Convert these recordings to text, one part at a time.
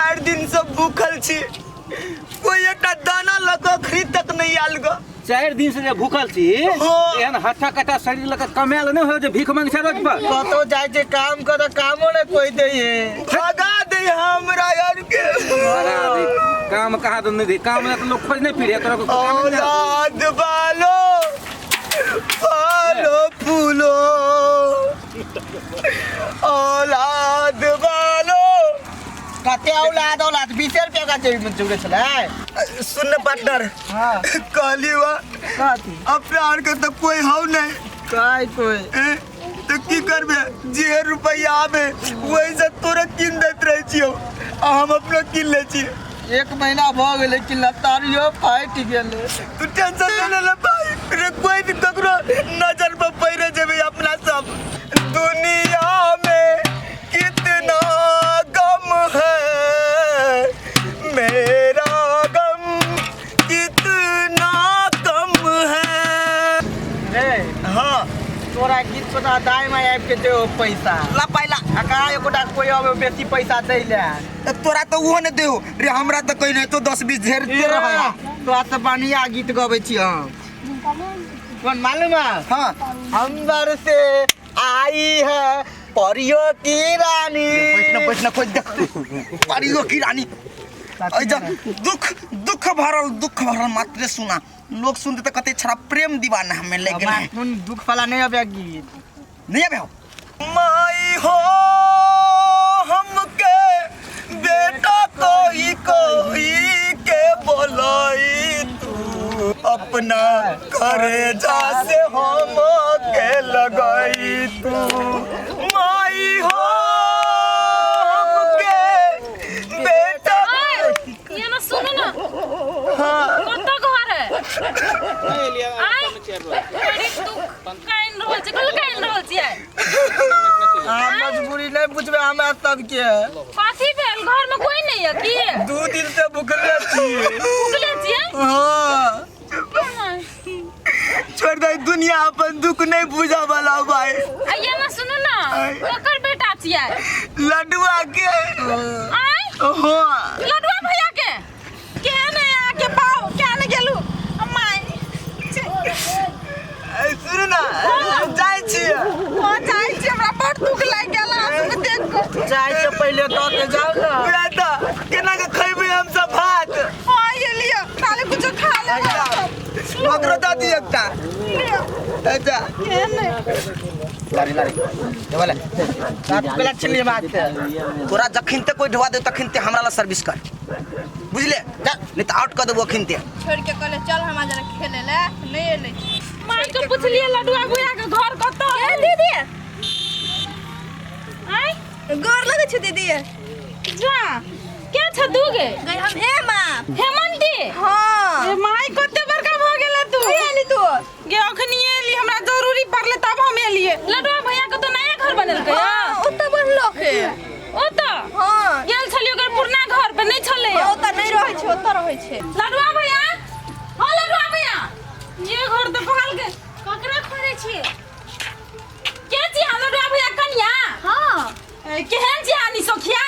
4 दिन से भूखल छी, कोई एकटा दाना लऽ कऽ खरीद तक नहीं आयल ग। 4 दिन से जे भूखल छी, एहन हट्ठा कट्ठा शरीर लऽ कऽ कमायल नहि हो जे भीख मांग छै रोड पर। कतौ जाइ छै काम कर, कामो नहि कोई दै है। भगा दे हमरा यार के। भगा दे, काम कहाँ तो नहीं दे, काम ला तो लोग खोज नहीं फिरे तोरा को काम नहीं दे। औलाद वालो फलो फूलो, औलाद वालो। कते औलाद औलाद, 20 रुपया का जेबी में जुड़े छलै। सुन न पार्टनर। हाँ। कहली वा। कथी? अपना आर के तो कोई हौ नहीं। काय कोई? ए, तो की करबे, जे रुपया आबे वही से तोरा कीन दैत रहै छियौ आ हम अपनो कीन लै छी। एक महीना भऽ गेलै कि लतारियो फाटि गेलै। तू टेंशन नहीं ले भाई रे, कोई भी ककरो नजर पर पड़े जेबे अपना सब। दुनिया में कितना गम है, मेरा गम कितना कम है। रे। हाँ। तोरा गीत सुना, दाइ माइ आबि के दे पैसा। ला पाइला। आ कहाँ एकोटा कोई आबे बेसी पैसा दै ले। त तोरा तो उहो नहीं देहो रे, हमरा तो कहीं नहीं तो 10-20 ढेर दे रहा है। तोरा से बढ़िया गीत गबै छी हम। कौन मालूम है? हाँ। अंबर से आई है परियों की रानी। बैठना बैठना, कोई देख परियो की रानी। ऐजा दुख दुख भरल, दुख भरल मात्र सुना, लोग सुनते तो कहते छड़ा प्रेम दीवाना हमें ले गेल है। सुन, दुख वाला नहीं अबे गीत। नहीं अबे हो माई हो, हमके बेटा कोई कोई के बोलाई तू, अपना करे जा से हम के लगाई तू, माई हो हमके बेटा। ये ना, सुनो ना। कतऽ घर है? आय, अरे तू काइन रहल छी, कल काइन रहल छियै? अहाँ मजबूरी नहीं बुझबै हमरा सबके। कथी भेल? घर में कोई नहीं है की? 2 दिन से भूखले छी। भूखले छियै? हाँ। छोड़ दे, दुनिया अपन दुख नहीं बुझा वाला भाई। आ ये ना, सुनो ना, ककर बेटा छियै? लडुआ के। आय? हाँ। लडुआ भैया के केहन है अहाँके पाव? क्या ने गेलू माय? सुन ना, जाइ छियै। हाँ, जाइ छी। हमरा बड़ दुख लागि गेल अहाँ सबके देख कऽ। जाय से पहिले दऽ के जाउ ने। पूरा तऽ केना के खैबै हम सब भात? हाँ, ये लिअ, ताले कुछो खा लेबै। ओकरो दऽ दियौ एकटा। अच्छा। केहन है? लारे लारे देवले। पहले छलियै बात। तोरा जखन ते कोई ढुआ दे तखन ते हमरा ला सर्विस कर, बुझले? जा, नहीं तऽ आउट कर देबो अखन ते। छोड़ के कहले चल हमरा जरा खेले ले, नहीं एलै। माय के पुछलिए लडुआ भैया के घर कतऽ है? दीदी। आय। गोर लगै छै दीदी। जा, के छ तू गे? गई हम हेमा। हेमंती? हाँ। ए माय, कते बड़का भऽ गेलै तू। कहिया एली तू? गे, अखनी एली, हमरा जरूरी पड़ले तब हम एलिए। लडुआ भैया के तो नया घर बनेलकै? हाँ, ओतऽ बनलो के। ओतऽ? हाँ। गेल छलियै ओकर पुरना घर पे, नहि छलै। हाँ, ओतऽ नहि रहै छै, ओतऽ रहै छै। लडुआ भैया, हो लडुआ भैया, ये घर तऽ कहल के ककरा खोजै छियै? के छी अहाँ, लडुआ भैया कनिया? हाँ। ए, केहन छी अहाँ निसोखिया?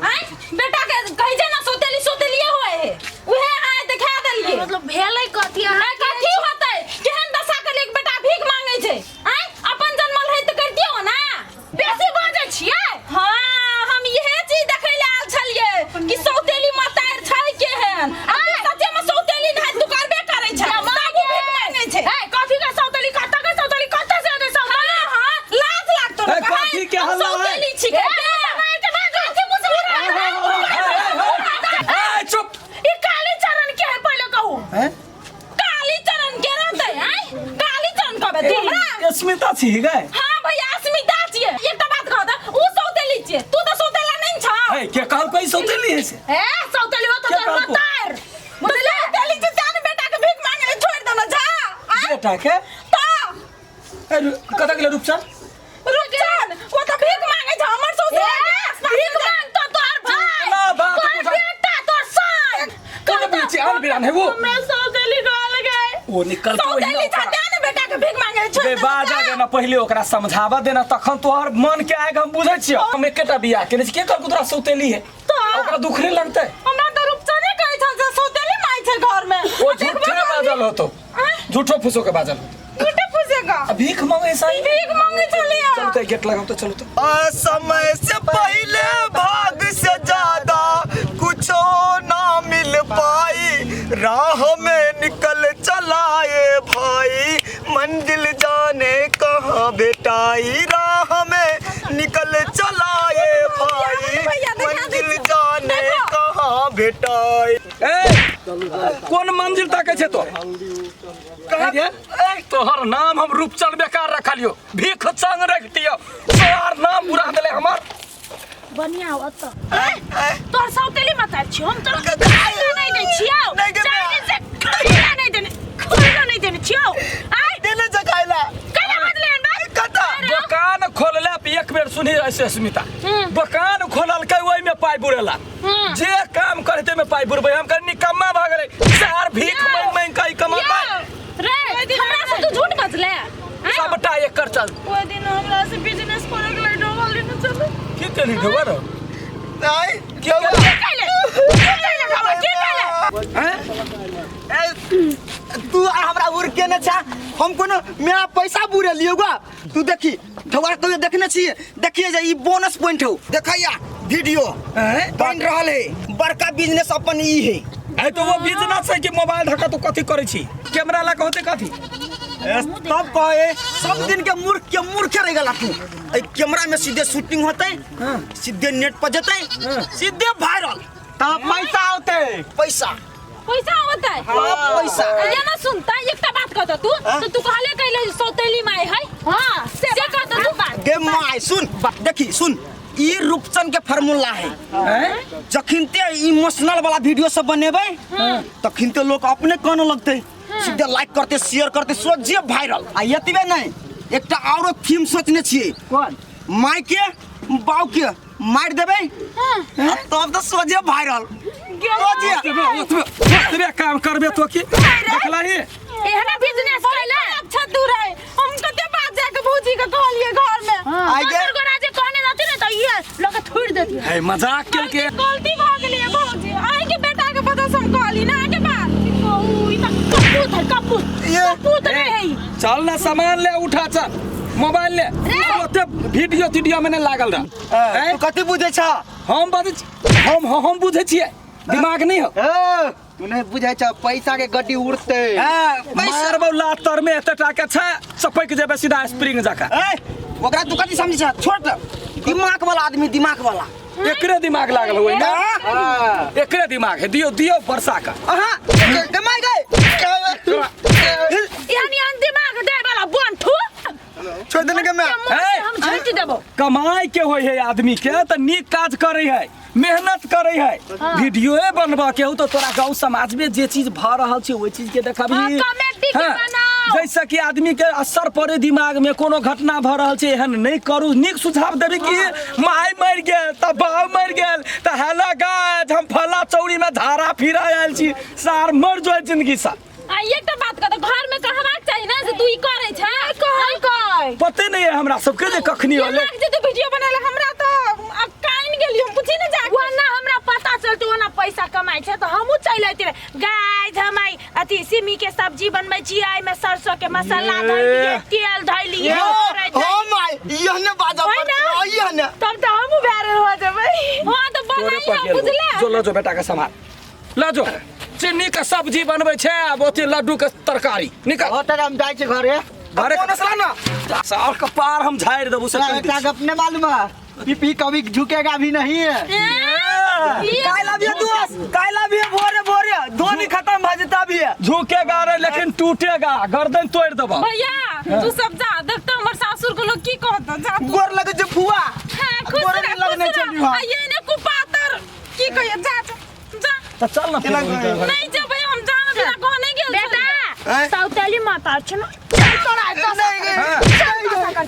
आँय, बेटा के कहै छै ने सोतेली सोतेलिए होय है, उहे आय देखा देलिए। मतलब भेलै कथी अहाँ? आय, कथी होतै? केहन दशा के लेके बेटा भीख मांगै छै? आँय, अपन जन्मल है तऽ करितियो ना। बेसी बाजै छियै? हाँ, हम इहे चीज देखै ले आयल छलियै कि सौतेली मतार छै केहन। आ तू सच्चे में सौतेली नहि, तू करबे करै छै, तबो भीख मांगै छै। ए, कथी के सौतेली? कतऽ के सौतेली? कतऽ से एलै सौतेली? हाँ, लाज लागतो ए, कथी के हल्ला है? सौतेली छिकै। ए, चुप। ई काली चरण के है, पहिले कहू। हैं? काली चरण के रहतै? आँय, काली चरण कहबै तू हमरा? स्मिता छी गए? हाँ भैया, अस्मिता छियै। एकटा बात कह दे, ऊ सौतेली छियै, तू तऽ सौतेला नहि छौ। ए, के कहल कोई सौतेली है से? ए, सौतेली हो तो के तोर कहलको? मतार बुझले, सौतेली छै तें ने बेटा के भीख मांगे ले छोड़ देना जा। आँय? बेटा के? तऽ ए, कतऽ गेलै रूपचन? रुकचन ओ तऽ भीख मांगे छै हमर सौतेला के। भीख मांग तो तोहर भाई, ना, बात तोहर बुझा- बेटा, तोहर सार। कोन बुझै छी, आन बिरान है वो। हमरा सौतेली कहल गए। ओ निकल के ओहिना सौतेली ओकरा- छै तें ने बेटा के भीख मांगे ले छोड़ बे देना बाजा जा। देना, पहिले ओकरा समझाबऽ देना, तखन तोहर मन के आग हम बुझै छियौ। हम एकेटा बियाह केने छी, के कहलकौ तोरा सौतेली है? तऽ ओकरा तोरा दुख नहीं लगते? हमरा तऽ रूपचने कहै छल जे सौतेली माय छै घर में। वो झूठे बाजल होतो, झूठो फूसो के बाजल होतो। झूठे फूसेगा। आ भीख मांगे सही? भीख मांगे छलिया। चलो तो गेट लगाओ तो, चलो तो। समय से पहले भाग से ज्यादा कुछो ना मिल पाई, राह में निकल चलाए भाई, मंजिल जाने कहाँ भेटाई, राह में निकल चलाए भाई, मंजिल जाने कहाँ भेटाई। ए कौन मंजिल ताके छे तो? तोहर नाम हम रूपचंद बेकार रखलियो, भीख संग रख दियो, तोहर नाम बुरा देले हमर। बढ़िया हो तो तोर सौतेली मत छी, हम तोर खाना नहीं दे छियो, चाय से खाना नहीं देने, खाना नहीं देने छियो। आय देने से खाइला केना बदले हन कता? दुकान खोलले पे एक बेर सुनी ऐसे स्मिता, दुकान खोलल के ओइ में पाई बुरेला, जे काम करते में पाई बुरबे, हम कर निकम्मा भ गेलै सार भीख मांग मांग के कमाता रे। हमरा से तू झूठ बजले सबटा एकर चल। ओइ दिन हमरा से बिजनेस करे के डोबल लेने चलो। की केली ढोबर? नहीं की केली? की केले? हैं? तू हमरा उड़ के न छा, हम कोनो मेरा पैसा बुरे लियो गा। तू देखी ठोकर कहियो देखने छी? देखिए जे ई बोनस पॉइंट हो, देखैया वीडियो बन रहल है, बड़का बिजनेस अपन ई है। ए तो वो बिजनेस है कि मोबाइल धक्का तू कथी करै छी? कैमरा ला के होते कथी? तब कहे सब दिन के मूर्ख के मूर्खे रह गेला तू। ए कैमरा में सीधे शूटिंग होते, सीधे नेट पर जते, सीधे वायरल, तब पैसा होते। पैसा पैसा होता है। पैसा ये ना सुनता एकटा बात कहता तू तो तू कहले कहले सौतेली माय है। हां से कहता तू बात गे my सुन देखी सुन, ई रूपचंद के फार्मूला है। जखिनते इमोशनल वाला वीडियो सब बनेबै तखिनते लोग अपने कान लगते, सीधे लाइक करते, शेयर करते, सोझे वायरल। आ एतबे नहीं, एकटा औरो थीम सोचने छियै। कौन? My के बाऊ के मार देबै तब तो सोझे वायरल। ओतबे काम करबे तो की देखला ही एहना बिजनेस कैला। अच्छा दूर है, हम कते बात जाके भौजी के कहलिए घर में। हां दोसर गोरा जे कहने रहती ने त ये लोग थोड़ देती है। मजाक के के गलती भ गेली है भौजी, आइ के बेटा के वजह से हम कहली ना के बात। कहू ई त कपूत है, कपूत कपूत नहीं है। चल ना सामान ले, उठा चल मोबाइल ले, ओते वीडियो वीडियो में ने लागल रह। तू कथि बुझै छ? हम बाजै हम बुझै छियै, दिमाग नहीं हो। तू नहीं बुझै छ, पैसा के गड्डी उड़ते। मारबौ लातर में एते टाके छै, चपक जेबे सीधा स्प्रिंग जका। ए ओकरा तू कथि समझै छ? छोड़ दे, दिमाग वाला आदमी, दिमाग वाला। एकरे दिमाग लागल होई ना, एकरे दिमाग है। दियो दियो वर्षा का। अहा कमाई गए यानी अन दिमाग दे वाला बंठू छोड़ देने के मैं हम झूठ देबो। कमाई के होय है आदमी के त नीक काज करे है, मेहनत करे है। वीडियो बनबा के हो तो तोरा गांव समाज में जे चीज भ रहल छै ओइ चीज के देखबी। कॉमेडी के बनाओ, जैसे कि आदमी के असर पड़े दिमाग में, कोनो घटना भ रहल छै एहन नहीं करू, नीक सुझाव देबी कि my मरि गेल त बाप मरि गेल त हेलो गाइस हम फला चौड़ी में धारा फिरा आयल छी, सार मर जो जिंदगी सा। आ एकटा बात कह, घर में कहबाक चाही ना जे तू ई करै छै। कहल कह पते नहीं है हमरा सबके जे कखनी होले जे तू वीडियो बनाले। हमरा त अब काइन गेली हम पूछी ना जा वना हमरा पता चलते वना पैसा कमाई छै त हमहु चलि अइती रे। गाइस हम आई अथी सिमी के सब्जी बनबै छी, आई में सरसों के मसाला धइलिए, तेल धइलिए। हो my यहने बाजा पर यहने तब त हमहु वायरल हो जेबै। हां त बनाई बुझले। जो ल जो बेटा के सामान ल जो, चिन्नी के सब्जी बनबै छै आ ओते लड्डू के तरकारी निकल। हो त हम जाइ छी घरे। घरे बोनस ला ना सार के पार हम झाड़ि देबू से। एकटा गप ने मालूम है, पीपी कभी झुकेगा भी नहीं है। काइला भी दोस्त, काइला भी भोरे भोरे धोनी खत्म भ जेता भी है। झुकेगा रे लेकिन टूटेगा, गर्दन तोड़ देबो। भैया तू सब जा, देखत हमर सासुर के लोग की कहत। जा तू गोर लगे जे फुआ। हां खुश रह, लगने चली आ ये ने कुपातर की कहिए। जा जा त चल ना, नहीं जेबै हम, जान बिना कहने गेल बेटा सौतेली माता छै न। चल तोरा नहीं। चल।